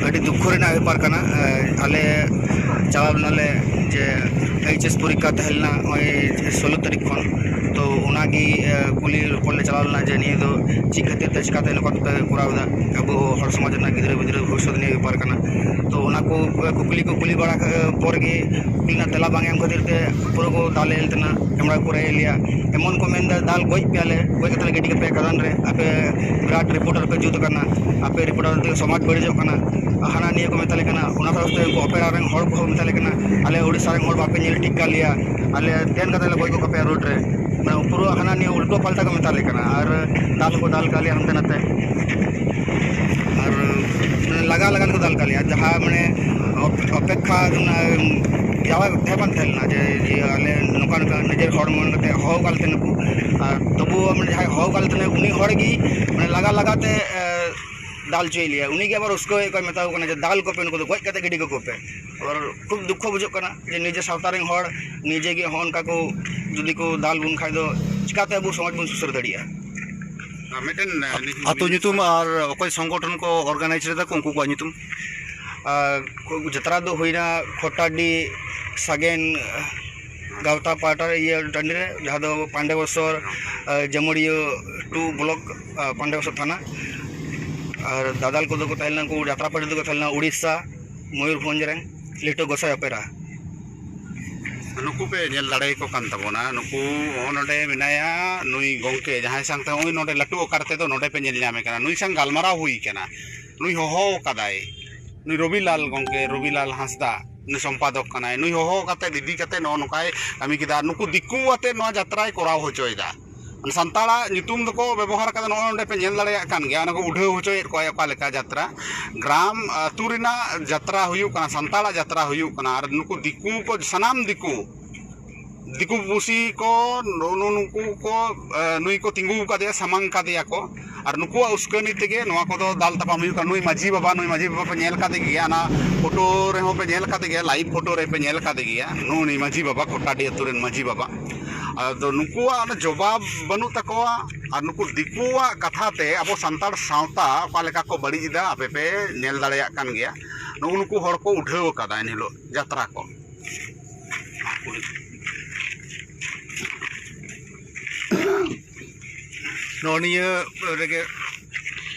ᱟᱹᱰᱤ ᱫᱩᱠᱠᱷᱚ ᱨᱮᱱᱟᱜ ᱵᱮᱯᱟᱨ ᱠᱟᱱᱟ᱾ ᱟᱞᱮ ᱪᱟᱞᱟᱣ ᱞᱮᱱᱟᱞᱮ ᱡᱮ ᱮᱭᱤᱪ ᱮᱥ ᱯᱚᱨᱤᱠᱠᱷᱟ ᱛᱟᱦᱮᱸ ᱞᱮᱱᱟ ᱱᱚᱜᱼᱚᱭ ᱥᱳᱞᱳ ᱛᱟᱹᱨᱤᱠᱷ ᱠᱷᱚᱱ᱾ ᱛᱚ ᱚᱱᱟᱜᱮ ᱠᱩᱞᱤ ᱨᱚᱯᱚᱲ ᱞᱮ ᱪᱟᱞᱟᱣ ᱞᱮᱱᱟ ᱡᱮ ᱱᱤᱭᱟᱹ ᱫᱚ ᱪᱮᱫ ᱠᱷᱟᱹᱛᱤᱨ ᱛᱮ ᱪᱤᱠᱟᱹᱛᱮ ᱱᱚᱝᱠᱟ ᱯᱮ ᱠᱚᱨᱟᱣ ᱮᱫᱟ? ᱟᱵᱚ ᱦᱚᱲ ᱥᱚᱢᱟᱡᱽ ᱨᱮᱱᱟᱜ ᱜᱤᱫᱽᱨᱟᱹ ᱯᱤᱫᱽᱨᱟᱹ ᱵᱷᱚᱵᱤᱥᱥᱚᱛ ᱱᱤᱭᱟᱹ ᱵᱮᱯᱟᱨ ᱠᱟᱱᱟ᱾ ᱛᱚ ᱚᱱᱟ ᱠᱚ ᱠᱩᱠᱞᱤ ᱠᱚ ᱠᱩᱞᱤ ᱵᱟᱲᱟ ᱯᱚᱨ ᱜᱮ ᱠᱩᱠᱞᱤ ᱨᱮᱱᱟᱜ ᱛᱮᱞᱟ ᱵᱟᱝ ᱮᱢ ᱠᱷᱟᱹᱛᱤᱨ ᱛᱮ ᱯᱩᱨᱟᱹ ᱠᱚ ᱫᱟᱞ ᱮᱫ ᱞᱮ ᱛᱟᱦᱮᱱᱟ, ᱠᱮᱢᱨᱟ ᱠᱚ ᱨᱮᱡ ᱮᱫ ᱞᱮᱭᱟ᱾ ᱮᱢᱚᱱ ᱠᱚ ᱢᱮᱱᱫᱟ ᱫᱟᱞ ᱜᱚᱡ ᱯᱮᱭᱟᱞᱮ, ᱜᱚᱡ ᱠᱟᱛᱮ ᱞᱮ ᱜᱤᱰᱤ ᱠᱟᱯᱮᱭᱟ ᱠᱟᱫᱟᱱ ᱨᱮ, ᱟᱯᱮ ᱵᱤᱨᱟᱴ ᱨᱤᱯᱳᱨᱴᱟᱨ ᱯᱮ ᱡᱩᱛ ᱟᱠᱟᱱᱟ, ᱟᱯᱮ ᱨᱤᱯᱳᱨᱴᱟᱨ ᱛᱮ ᱥᱚᱢᱟᱡᱽ ᱵᱟᱹᱲᱤᱡᱚᱜ ᱠᱟᱱᱟ, ᱦᱟᱱᱟ ᱱᱤᱭᱟᱹ ᱠᱚ ᱢᱮᱛᱟᱞᱮ ᱠᱟᱱᱟ᱾ ᱚᱱᱟ ᱥᱟᱶᱛᱮ ᱩᱱᱠᱩ ᱚᱯᱮᱨᱟ ᱨᱮᱱ ᱦᱚᱲ ᱠᱚᱦᱚᱸ ᱢᱮᱛᱟᱞᱮ ᱠᱟᱱᱟ, ᱟᱞᱮ ᱩᱲᱤᱥᱥᱟ ᱨᱮᱱ ᱦᱚᱲ ᱵᱟᱯᱮ ᱧᱮᱞ ᱴᱷᱤᱠ ᱠᱟᱜ ᱞᱮᱭᱟ, ᱟᱞᱮ ᱛᱮᱱ ᱠᱟᱛᱮ ᱞᱮ ᱜᱚᱡ ᱜᱚᱫ ᱠᱟᱯᱮᱭᱟ ᱨᱳᱰ ᱨᱮ᱾ ᱢᱟᱱᱮ ᱯᱩᱨᱟᱹ ᱦᱟᱱᱟ ᱱᱤᱭᱟᱹ ᱩᱞᱴᱟᱹ ᱯᱟᱞᱴᱟ ᱠᱚ ᱢᱮᱛᱟᱞᱮ ᱠᱟᱱᱟ ᱟᱨ ᱫᱟᱞ ᱦᱚᱸᱠᱚ ᱫᱟᱞ ᱠᱟᱜ ᱞᱮᱭᱟ ᱦᱟᱱᱛᱮ ᱱᱟᱛᱮ᱾ ᱟᱨ ᱞᱟᱜᱟ ᱞᱟᱜᱟ ᱛᱮᱠᱚ ᱫᱟᱞ ᱠᱟᱜ ᱞᱮᱭᱟ, ᱡᱟᱦᱟᱸ ᱢᱟᱱᱮ ᱚᱯ-, ᱚᱯᱮᱠᱠᱷᱟ ᱚᱱᱟ ᱡᱟᱣᱟ ᱛᱟᱦᱮᱸ ᱵᱟᱝ ᱛᱟᱦᱮᱸ ᱞᱮᱱᱟ ᱡᱮ, ᱡᱮ ᱟᱞᱮ ᱱᱚᱝᱠᱟ ᱱᱚᱝᱠᱟ ᱱᱤᱡᱮᱨ ᱦᱚᱲ ᱢᱚᱱᱮ ᱠᱟᱛᱮ ᱦᱚᱦᱚ ᱟᱠᱟᱫ ᱞᱮ ᱛᱟᱦᱮᱸ ᱱᱩᱠᱩ᱾ ᱟᱨ ᱛᱚᱵᱩ ᱢᱟᱱᱮ ᱡᱟᱦᱟᱸᱭ ᱦᱚᱦᱚ ᱟᱠᱟᱫ ᱞᱮ ᱛᱟᱦᱮᱸ ᱩᱱᱤ ᱦᱚᱲ ᱜᱮ ᱢᱟᱱᱮ ᱞᱟᱜᱟ ᱞᱟᱜᱟ ᱛᱮ, ᱮ, ᱫᱟᱞ ᱦᱚᱪᱚᱭᱮᱫ ᱞᱮᱭᱟ᱾ ᱩᱱᱤ ᱜᱮ ᱟᱵᱟᱨ ᱩᱥᱠᱟᱹᱣᱮᱫ ᱠᱚᱣᱟ, ᱢᱮᱛᱟ ᱠᱚ ᱠᱟᱱᱟ ᱡᱮ ᱫᱟᱞ ᱠᱚᱯᱮ, ᱱᱩᱠᱩ ᱫᱚ ᱜᱚᱡ ᱠᱟᱛᱮ ᱜᱤᱰᱤ ᱠᱟᱠᱚ ᱯᱮ᱾ ᱟᱵᱟᱨ ᱠᱷᱩᱵ ᱫᱩᱠᱠᱷᱚ ᱵᱩᱡᱷᱟᱹᱜ ᱠᱟᱱᱟ ᱡᱮ ᱱᱤᱡᱮ ᱥᱟᱶᱛᱟ ᱨᱮᱱ ᱦᱚᱲ ᱱᱤᱡᱮ ᱜᱮ ᱦᱚᱸᱜᱼᱚ ᱱᱚᱝᱠᱟ ᱠᱚ ᱡᱩᱫᱤ ᱠᱚ ᱫᱟᱞ ᱵᱚᱱ ᱠᱷᱟᱡ ᱫᱚ ᱪᱤᱠᱟᱛᱮ ᱟᱵᱚ ᱥᱚᱢᱟᱡᱽ ᱵᱚᱱ ᱥᱩᱥᱟᱹᱨ ᱫᱟᱲᱮᱭᱟᱜᱼᱟ? ᱟᱨ ᱢᱤᱫᱴᱮᱱ, ᱮ, ᱱᱤᱡ-, ᱟᱛᱳ ᱱᱤᱡ-, ᱧᱩᱛᱩᱢ ᱟᱨ ᱚᱠᱚᱭ ᱥᱚᱝᱜᱚᱴᱷᱚᱱ ᱠᱚ organize ᱞᱮᱫᱟ ᱠᱚ, ᱩᱱᱠᱩ ᱠᱚᱣᱟᱜ ᱧᱩᱛᱩᱢ? ᱟᱨ ᱠᱷᱩ-, ᱡᱟᱛᱨᱟ ᱫᱚ ᱦᱩᱭᱱᱟ ᱠᱷᱚᱴᱟᱰᱤ ᱥᱟᱜᱮᱱ ᱜᱟᱶᱛᱟ ᱯᱟᱦᱴᱟ ᱨᱮ, ᱤᱭᱟᱹ ᱴᱟᱺᱰᱤ ᱨᱮ, ᱡᱟᱦᱟᱸ ᱫᱚ ᱯᱟᱸᱰᱮ ᱵᱚᱥᱚᱨ, ᱮ, ᱡᱟᱹᱢᱩᱲᱤᱭᱟᱹ ᱴᱩ ᱵᱞᱚᱠ, ᱮ, ᱯᱟᱸᱰᱮ ᱵᱚᱥᱚᱨ ᱛᱷᱟᱱᱟ᱾ ᱟᱨ ᱫᱟᱫᱟᱞ ᱠᱚᱫᱚ ᱠᱚ ᱛᱟᱦᱮᱸ ᱞᱮᱱᱟ, ᱩᱱᱠᱩ ᱡᱟᱛᱨᱟ ᱯᱟᱹᱴᱤ ᱫᱚᱠᱚ ᱛᱟᱦᱮᱸ ᱞᱮᱱᱟ ᱩᱲᱤᱥᱥᱟ, ᱢᱚᱭᱩᱨᱵᱷᱚᱸᱡᱽ ᱨᱮᱱ ᱞᱤᱴᱟᱹ ᱜᱚᱸᱥᱟᱭ ᱚᱯᱮᱨᱟ᱾ ᱱᱩᱠᱩ ᱯᱮ ᱧᱮᱞ ᱫᱟᱲᱮᱭᱟᱠᱚ ᱠᱟᱱ ᱛᱟᱵᱚᱱᱟ, ᱱᱩᱠᱩ ᱦᱚᱸ ᱱᱚᱰᱮ ᱢᱮᱱᱟᱭᱟ, ᱱᱩᱭ ᱜᱚᱢᱠᱮ ᱡᱟᱦᱟᱸᱭ ᱥᱟᱶᱛᱮ ᱱᱚᱜᱼᱚᱭ ᱱᱚᱰᱮ ᱞᱟᱹᱴᱩ ᱟᱠᱟᱨ ᱛᱮᱫᱚ ᱱᱚᱰᱮ ᱯᱮ ᱧᱮᱞ ᱧᱟᱢᱮ ᱠᱟᱱᱟ, ᱱᱩᱭ ᱥᱟᱶ ᱜᱟᱞᱢᱟᱨᱟᱣ ᱦᱩᱭ ᱠᱟᱱᱟ, ᱱᱩᱭ ᱦᱚᱦᱚ ᱠᱟᱫᱟᱭ, ᱱᱩᱭ ᱨᱚᱵᱤᱞᱟᱞ ᱜᱚᱢᱠᱮ, ᱨᱚᱵᱤᱞᱟᱞ ᱦᱟᱸᱥᱫᱟ, ᱱᱩᱭ ᱥᱚᱢᱯᱟᱫᱚᱠ ᱠᱟᱱᱟᱭ, ᱱᱩᱭ ᱦᱚᱦᱚ ᱠᱟᱛᱮ ᱤᱫᱤ ᱠᱟᱛᱮ ᱱᱚᱜᱼᱚ ᱱᱚᱝᱠᱟᱭ ᱠᱟᱹᱢᱤ ᱠᱮᱫᱟ᱾ ᱱᱩᱠᱩ ᱫᱤᱠᱩ ᱟᱛᱮ ᱱᱚᱣᱟ ᱡᱟᱛᱨᱟᱭ ᱠᱚᱨᱟᱣ ᱦᱚᱪᱚᱭᱮᱫᱟ᱾ ᱥᱟᱱᱛᱟᱲᱟᱜ ᱧᱩᱛᱩᱢ ᱫᱚᱠᱚ ᱵᱮᱵᱚᱦᱟᱨ ᱠᱟᱫᱟ, ᱱᱚᱜᱼᱚᱭ ᱱᱚᱰᱮ ᱯᱮ ᱧᱮᱞ ᱫᱟᱲᱮᱭᱟᱜ ᱠᱟᱱ ᱜᱮᱭᱟ, ᱚᱱᱟ ᱠᱚ ᱩᱰᱷᱟᱹᱣ ᱦᱚᱪᱚᱭᱮᱫ ᱠᱚᱣᱟ ᱚᱠᱟ ᱞᱮᱠᱟ ᱡᱟᱛᱨᱟ, ᱜᱨᱟᱢ ᱟᱹᱛᱩ ᱨᱮᱱᱟᱜ ᱡᱟᱛᱨᱟ ᱦᱩᱭᱩᱜ ᱠᱟᱱᱟ, ᱥᱟᱱᱛᱟᱲᱟᱜ ᱡᱟᱛᱨᱟ ᱦᱩᱭᱩᱜ ᱠᱟᱱᱟ, ᱟᱨ ᱱᱩᱠᱩ ᱫᱤᱠᱩ ᱠᱚ, ᱥᱟᱱᱟᱢ ᱫᱤᱠᱩ, ᱫᱤᱠᱩ ᱯᱩᱥᱤ ᱠᱚ, ᱱᱩ-, ᱱᱩ-, ᱱᱩᱠᱩ ᱠᱚ, ᱮ, ᱱᱩᱭ ᱠᱚ ᱛᱤᱸᱜᱩ ᱠᱟᱫᱮᱭᱟ, ᱥᱟᱢᱟᱝ ᱠᱟᱫᱮᱭᱟ ᱠᱚ᱾ ᱟᱨ ᱱᱩᱠᱩᱣᱟᱜ ᱩᱥᱠᱟᱹᱱᱤ ᱛᱮᱜᱮ ᱱᱚᱣᱟ ᱠᱚᱫᱚ ᱫᱟᱞ ᱛᱟᱯᱟᱢ ᱦᱩᱭᱩᱜ ᱠᱟᱱᱟ᱾ ᱱᱩᱭ ᱢᱟᱹᱡᱷᱤ ᱵᱟᱵᱟ, ᱱᱩᱭ ᱢᱟᱹᱡᱷᱤ ᱵᱟᱵᱟ ᱯᱮ ᱧᱮᱞ ᱠᱟᱫᱮ ᱜᱮᱭᱟ, ᱚᱱᱟ ᱯᱷᱳᱴᱳ ᱨᱮᱦᱚᱸ ᱯᱮ ᱧᱮᱞ ᱠᱟᱫᱮ ᱜᱮᱭᱟ, ᱞᱟᱭᱤᱵᱷ ᱯᱷᱳᱴᱳ ᱨᱮ ᱯᱮ ᱧᱮᱞ ᱠᱟᱫᱮ ᱜᱮᱭᱟ, ᱱᱩᱭ ᱢᱟᱹᱡᱷᱤ ᱵᱟᱵᱟ, ᱠᱚᱴᱟᱰᱤ ᱟᱹᱛᱩ ᱨᱮᱱ ᱢᱟᱹᱡᱷᱤ ᱵᱟᱵᱟ᱾ ᱟᱫᱚ ᱱᱩᱠᱩᱣᱟᱜ ᱚᱱᱟ ᱡᱚᱵᱟᱵ ᱵᱟᱹᱱᱩᱜ ᱛᱟᱠᱚᱣᱟ᱾ ᱟᱨ ᱱᱩᱠᱩ ᱫᱤᱠᱩᱣᱟᱜ ᱠᱟᱛᱷᱟ ᱛᱮ ᱟᱵᱚ ᱥᱟᱱᱛᱟᱲ ᱥᱟᱶᱛᱟ ᱚᱠᱟ ᱞᱮᱠᱟ ᱠᱚ ᱵᱟᱹᱲᱤᱡ ᱮᱫᱟ, ᱟᱯᱮ ᱯᱮ ᱧᱮᱞ ᱫᱟᱲᱮᱭᱟᱜ ᱠᱟᱱ ᱜᱮᱭᱟ᱾ ᱱᱩᱜᱩ ᱱᱩᱠᱩ ᱦᱚᱲ ᱠᱚ ᱩᱰᱷᱟᱹᱣ ᱟᱠᱟᱫᱟ ᱮᱱᱦᱤᱞᱳᱜ ᱡᱟᱛᱨᱟ ᱠᱚ᱾ ᱱᱚᱜᱼᱚ ᱱᱤᱭᱟᱹ ᱨᱮᱜᱮ,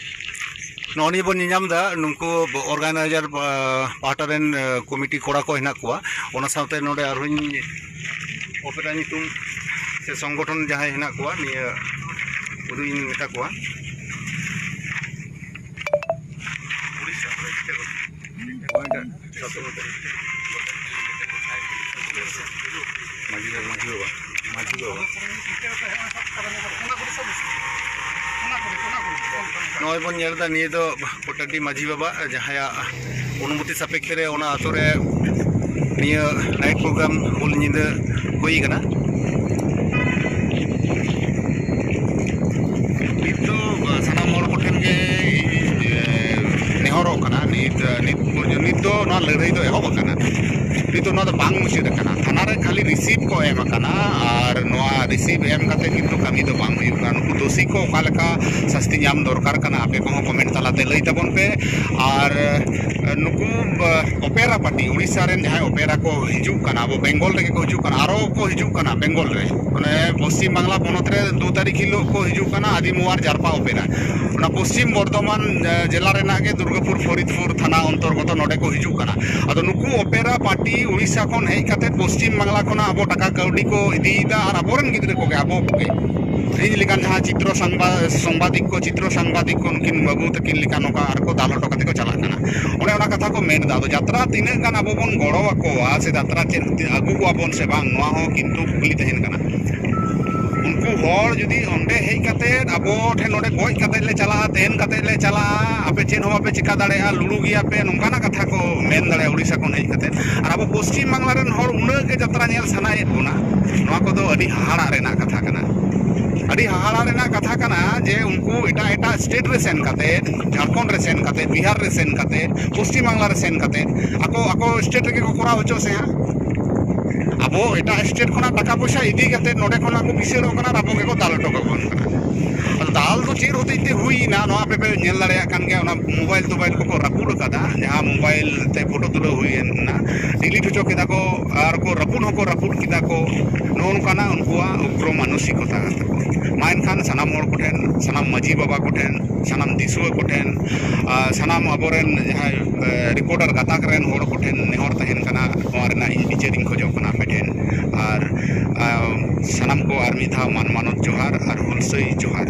ᱱᱚᱜᱼᱚ ᱱᱤᱭᱟᱹ ᱵᱚᱱ ᱧᱮᱧᱟᱢ ᱮᱫᱟ, ᱱᱩᱠᱩ ᱚᱨᱜᱟᱱᱟᱭᱡᱟᱨ ᱯᱟ-, ᱯᱟᱦᱴᱟ ᱨᱮᱱ, ᱮ, ᱠᱚᱢᱤᱴᱤ ᱠᱚᱲᱟ ᱠᱚ ᱦᱮᱱᱟᱜ ᱠᱚᱣᱟ᱾ ᱚᱱᱟ ᱥᱟᱶᱛᱮ ᱱᱚᱰᱮ ᱟᱨᱦᱚᱸᱧ ᱚᱯᱮᱨᱟ ᱧᱩᱛᱩᱢ ᱥᱮ ᱥᱚᱝᱜᱚᱴᱷᱚᱱ ᱡᱟᱦᱟᱸᱭ ᱦᱮᱱᱟᱜ ᱠᱚᱣᱟ, ᱱᱤᱭᱟᱹ ᱩᱫᱩᱜ ᱤᱧ ᱢᱮᱛᱟ ᱠᱚᱣᱟ᱾ ᱢᱟᱹᱡᱷᱤ ᱵᱟᱵᱟ, ᱢᱟᱹᱡᱷᱤ ᱵᱟᱵᱟ, ᱢᱟᱹᱡᱷᱤ ᱵᱟᱵᱟ᱾ ᱱᱚᱜᱼᱚᱭ ᱵᱚᱱ ᱧᱮᱞ ᱮᱫᱟ, ᱱᱤᱭᱟᱹ ᱫᱚ ᱠᱚᱴᱟᱰᱤ ᱢᱟᱹᱡᱷᱤ ᱵᱟᱵᱟ, ᱡᱟᱦᱟᱸᱭᱟᱜ ᱚᱱᱩᱢᱚᱛᱤ ᱥᱟᱯᱮᱠᱷᱮ ᱨᱮ ᱚᱱᱟ ᱟᱛᱳ ᱨᱮ ᱱᱤᱭᱟᱹ ᱱᱟᱭᱤᱴ ᱯᱨᱳᱜᱨᱟᱢ ᱦᱩᱞ ᱧᱤᱫᱟᱹ ᱦᱩᱭ ᱠᱟᱱᱟ᱾ ᱱᱤᱛ ᱫᱚ ᱥᱟᱱᱟᱢ ᱦᱚᱲ ᱠᱚᱴᱷᱮᱱ ᱜᱮ ᱤᱧ, ᱮ, ᱱᱮᱦᱚᱨᱚᱜ ᱠᱟᱱᱟ, ᱱᱤᱛ, ᱱᱤᱛ ᱯᱚᱨᱡᱚᱱᱛᱚ ᱱᱤᱛ ᱫᱚ ᱱᱚᱣᱟ ᱞᱟᱹᱲᱦᱟᱹᱭ ᱫᱚ ᱮᱦᱚᱵ ᱟᱠᱟᱱᱟ᱾ ᱱᱤᱛ ᱫᱚ ᱱᱚᱣᱟ ᱫᱚ ᱵᱟᱝ ᱢᱩᱪᱟᱹᱫ ᱟᱠᱟᱱᱟ᱾ ᱛᱷᱟᱱᱟ ᱨᱮ ᱠᱷᱟᱹᱞᱤ ᱨᱤᱥᱤᱵᱷ ᱠᱚ ᱮᱢ ᱟᱠᱟᱱᱟ, ᱟᱨ ᱱᱚᱣᱟ ᱨᱤᱥᱤᱵᱷ ᱮᱢ ᱠᱟᱛᱮ ᱠᱤᱱᱛᱩ ᱠᱟᱹᱢᱤ ᱫᱚ ᱵᱟᱝ ᱦᱩᱭᱩᱜ ᱠᱟᱱᱟ᱾ ᱱᱩᱠᱩ ᱫᱳᱥᱤ ᱠᱚ ᱚᱠᱟ ᱞᱮᱠᱟ ᱥᱟᱹᱥᱛᱤ ᱧᱟᱢ ᱫᱚᱨᱠᱟᱨ ᱠᱟᱱᱟ, ᱟᱯᱮ ᱠᱚᱦᱚᱸ ᱠᱚᱢᱮᱱᱴ ᱛᱟᱞᱟᱛᱮ ᱞᱟᱹᱭ ᱛᱟᱵᱚᱱ ᱯᱮ᱾ ᱟᱨ ᱱᱩᱠᱩ, ᱟ, ᱚᱯᱮᱨᱟ ᱯᱟᱨᱴᱤ, ᱩᱲᱤᱥᱥᱟ ᱨᱮᱱ ᱡᱟᱦᱟᱸᱭ ᱚᱯᱮᱨᱟ ᱠᱚ ᱦᱤᱡᱩᱜ ᱠᱟᱱᱟ, ᱟᱵᱚ ᱵᱮᱝᱜᱚᱞ ᱨᱮᱜᱮ ᱠᱚ ᱦᱤᱡᱩᱜ ᱠᱟᱱᱟ, ᱟᱨᱚ ᱠᱚ ᱦᱤᱡᱩᱜ ᱠᱟᱱᱟ ᱵᱮᱝᱜᱚᱞ ᱨᱮ, ᱢᱟᱱᱮ ᱯᱚᱥᱪᱤᱢ ᱵᱟᱝᱞᱟ ᱯᱚᱱᱚᱛ ᱨᱮ ᱫᱩ ᱛᱟᱹᱨᱤᱠᱷ ᱦᱤᱞᱳᱜ ᱠᱚ ᱦᱤᱡᱩᱜ ᱠᱟᱱᱟ ᱟᱫᱤᱢᱳᱣᱟᱨ ᱡᱟᱨᱯᱟ ᱚᱯᱮᱨᱟ᱾ ᱚᱱᱟ ᱯᱚᱥᱪᱤᱢ ᱵᱚᱨᱫᱷᱚᱢᱟᱱ, ᱮ, ᱡᱮᱞᱟ ᱨᱮᱱᱟᱜ ᱜᱮ ᱫᱩᱨᱜᱟᱯᱩᱨ ᱯᱷᱚᱨᱤᱫᱯᱩᱨ ᱛᱷᱟᱱᱟ ᱚᱱᱛᱚᱨᱜᱚᱛᱚ ᱱᱚᱰᱮ ᱠᱚ ᱦᱤᱡᱩᱜ ᱠᱟᱱᱟ᱾ ᱟᱫᱚ ᱱᱩᱠᱩ ᱚᱯᱮᱨᱟ ᱯᱟᱨᱴᱤ ᱩᱲᱤᱥᱥᱟ ᱠᱷᱚᱱ ᱦᱮᱡ ᱠᱟᱛᱮ ᱯᱚᱥᱪᱤᱢ ᱵᱟᱝᱞᱟ ᱠᱷᱚᱱᱟᱜ ᱟᱵᱚ ᱴᱟᱠᱟ ᱠᱟᱹᱣᱰᱤ ᱠᱚ ᱤᱫᱤᱭᱮᱫᱟ, ᱟᱨ ᱟᱵᱚᱨᱮᱱ ᱜᱤᱫᱽᱨᱟᱹ ᱠᱚᱜᱮ, ᱟᱵᱚ ᱠᱚᱜᱮ, ᱤᱧ ᱞᱮᱠᱟᱱ ᱡᱟᱦᱟᱸ ᱪᱤᱛᱨᱚ ᱥᱟᱝᱵᱟ-, ᱥᱚᱝᱵᱟᱫᱤᱠ ᱠᱚ, ᱪᱤᱛᱨᱚ ᱥᱟᱝᱵᱟᱫᱤᱠ ᱠᱚ, ᱱᱩᱠᱤᱱ ᱵᱟᱹᱵᱩ ᱛᱟᱹᱠᱤᱱ ᱞᱮᱠᱟ ᱱᱚᱝᱠᱟ ᱟᱨ ᱠᱚ ᱫᱟᱞ ᱦᱚᱴᱚ ᱠᱟᱛᱮ ᱠᱚ ᱪᱟᱞᱟᱜ ᱠᱟᱱᱟ᱾ ᱚᱱᱮ ᱚᱱᱟ ᱠᱟᱛᱷᱟ ᱠᱚ ᱢᱮᱱ ᱮᱫᱟ᱾ ᱟᱫᱚ ᱡᱟᱛᱨᱟ ᱛᱤᱱᱟᱹᱜ ᱜᱟᱱ ᱟᱵᱚ ᱵᱚᱱ ᱜᱚᱲᱚ ᱟᱠᱚᱣᱟ ᱥᱮ ᱡᱟᱛᱨᱟ ᱪᱮᱫ ᱟᱹᱜᱩ ᱠᱚᱣᱟ ᱵᱚᱱ ᱥᱮ ᱵᱟᱝ, ᱱᱚᱣᱟ ᱦᱚᱸ ᱠᱤᱱᱛᱩ ᱠᱩᱠᱞᱤ ᱛᱟᱦᱮᱱ ᱠᱟᱱᱟ᱾ ᱩᱱᱠᱩ ᱦᱚᱲ ᱡᱩᱫᱤ ᱚᱸᱰᱮ ᱦᱮᱡ ᱠᱟᱛᱮ ᱟᱵᱚ ᱴᱷᱮᱱ ᱱᱚᱰᱮ ᱜᱚᱡ ᱠᱟᱛᱮ ᱞᱮ ᱪᱟᱞᱟᱜᱼᱟ, ᱛᱮᱦᱮᱱ ᱠᱟᱛᱮ ᱞᱮ ᱪᱟᱞᱟᱜᱼᱟ, ᱟᱯᱮ ᱪᱮᱫ ᱦᱚᱸ ᱵᱟᱯᱮ ᱪᱤᱠᱟ ᱫᱟᱲᱮᱭᱟᱜᱼᱟ, ᱞᱩᱲᱩ ᱜᱮᱭᱟᱯᱮ, ᱱᱚᱝᱠᱟᱱᱟᱜ ᱠᱟᱛᱷᱟ ᱠᱚ ᱢᱮᱱ ᱫᱟᱲᱮᱭᱟᱜᱼᱟ ᱩᱲᱤᱥᱥᱟ ᱠᱷᱚᱱ ᱦᱮᱡ ᱠᱟᱛᱮ᱾ ᱟᱨ ᱟᱵᱚ ᱯᱚᱥᱪᱤᱢ ᱵᱟᱝᱞᱟ ᱨᱮᱱ ᱦᱚᱲ ᱩᱱᱟᱹᱜ ᱜᱮ ᱡᱟᱛᱨᱟ ᱧᱮᱞ ᱥᱟᱱᱟᱭᱮᱫ ᱵᱚᱱᱟ, ᱱᱚᱣᱟ ᱠᱚᱫᱚ ᱟᱹᱰᱤ ᱦᱟᱦᱟᱲᱟᱜ ᱨᱮᱱᱟᱜ ᱠᱟᱛᱷᱟ ᱠᱟᱱᱟ᱾ ᱟᱹᱰᱤ ᱦᱟᱦᱟᱲᱟ ᱨᱮᱱᱟᱜ ᱠᱟᱛᱷᱟ ᱠᱟᱱᱟ ᱡᱮ ᱩᱱᱠᱩ ᱮᱴᱟᱜ ᱮᱴᱟᱜ ᱥᱴᱮᱴ ᱨᱮ ᱥᱮᱱ ᱠᱟᱛᱮ, ᱡᱷᱟᱲᱠᱷᱚᱸᱰ ᱨᱮ ᱥᱮᱱ ᱠᱟᱛᱮ, ᱵᱤᱦᱟᱨ ᱨᱮ ᱥᱮᱱ ᱠᱟᱛᱮ, ᱯᱚᱥᱪᱤᱢ ᱵᱟᱝᱞᱟ ᱨᱮ ᱥᱮᱱ ᱠᱟᱛᱮ ᱟᱠᱚ ᱟᱠᱚ ᱥᱴᱮᱴ ᱨᱮᱜᱮ ᱠᱚ ᱠᱚᱨᱟᱣ ᱦᱚᱪᱚ ᱥᱮ ᱦᱟᱸᱜ᱾ ᱟᱵᱚ ᱮᱴᱟᱜ ᱥᱴᱮᱴ ᱠᱷᱚᱱᱟᱜ ᱴᱟᱠᱟ ᱯᱚᱭᱥᱟ ᱤᱫᱤ ᱠᱟᱛᱮ ᱱᱚᱰᱮ ᱠᱷᱚᱱᱟᱜ ᱠᱚ ᱠᱤᱥᱟᱹᱲᱚᱜ ᱠᱟᱱᱟ ᱟᱨ ᱟᱵᱚ ᱜᱮᱠᱚ ᱫᱟᱞ ᱦᱚᱴᱚ ᱠᱟᱵᱚᱱ ᱠᱟᱱᱟ᱾ ᱟᱫᱚ ᱫᱟᱞ ᱫᱚ ᱪᱮᱫ ᱦᱚᱛᱮᱡ ᱛᱮ ᱦᱩᱭ ᱮᱱᱟ, ᱱᱚᱣᱟ ᱯᱮ ᱯᱮ ᱧᱮᱞ ᱫᱟᱲᱮᱭᱟᱜ ᱠᱟᱱ ᱜᱮᱭᱟ, ᱚᱱᱟ ᱢᱳᱵᱟᱭᱤᱞ ᱛᱳᱵᱟᱭᱤᱞ ᱠᱚᱠᱚ ᱨᱟᱹᱯᱩᱫ ᱟᱠᱟᱫᱟ, ᱡᱟᱦᱟᱸ ᱢᱳᱵᱟᱭᱤᱞ ᱛᱮ ᱯᱷᱳᱴᱳ ᱛᱩᱞᱟᱹᱣ ᱦᱩᱭ ᱮᱱᱟ, ᱰᱤᱞᱤᱴ ᱦᱚᱪᱚ ᱠᱮᱫᱟ ᱠᱚ ᱟᱨ ᱠᱚ ᱨᱟᱹᱯᱩᱫ ᱦᱚᱸᱠᱚ ᱨᱟᱹᱯᱩᱫ ᱠᱮᱫᱟ ᱠᱚ᱾ ᱱᱚᱜᱼᱚ ᱱᱚᱝᱠᱟᱱᱟᱜ ᱩᱱᱠᱩᱣᱟᱜ ᱩᱜᱽᱨᱚ ᱢᱟᱱᱚᱥᱤᱠᱚᱛᱟ ᱠᱟᱱ ᱛᱟᱠᱚᱣᱟ᱾ ᱢᱟ ᱮᱱᱠᱷᱟᱱ ᱥᱟᱱᱟᱢ ᱦᱚᱲ ᱠᱚᱴᱷᱮᱱ, ᱥᱟᱱᱟᱢ ᱢᱟᱹᱡᱷᱤ ᱵᱟᱵᱟ ᱠᱚᱴᱷᱮᱱ, ᱥᱟᱱᱟᱢ ᱫᱤᱥᱩᱣᱟᱹ ᱠᱚᱴᱷᱮᱱ, ᱟᱨ ᱥᱟᱱᱟᱢ ᱟᱵᱚᱨᱮᱱ ᱡᱟᱦᱟᱸᱭ ᱨᱤᱯᱳᱨᱴᱟᱨ ᱜᱟᱛᱟᱠ ᱨᱮᱱ ᱦᱚᱲ ᱠᱚᱴᱷᱮᱱ ᱱᱮᱦᱚᱨ ᱛᱟᱦᱮᱱ ᱠᱟᱱᱟ, ᱱᱚᱣᱟ ᱨᱮᱱᱟᱜ ᱤᱧ ᱵᱤᱪᱟᱹᱨ ᱤᱧ ᱠᱷᱚᱡᱚᱜ ᱠᱟᱱᱟ ᱟᱯᱮ ᱴᱷᱮᱱ᱾ ᱟᱨ ᱟᱨ ᱥᱟᱱᱟᱢ ᱠᱚ ᱟᱨ ᱢᱤᱫ ᱫᱷᱟᱣ ᱢᱟᱱ ᱢᱟᱱᱚᱛ ᱡᱚᱦᱟᱨ ᱟᱨ ᱦᱩᱞᱥᱟᱹᱭ ᱡᱚᱦᱟᱨ᱾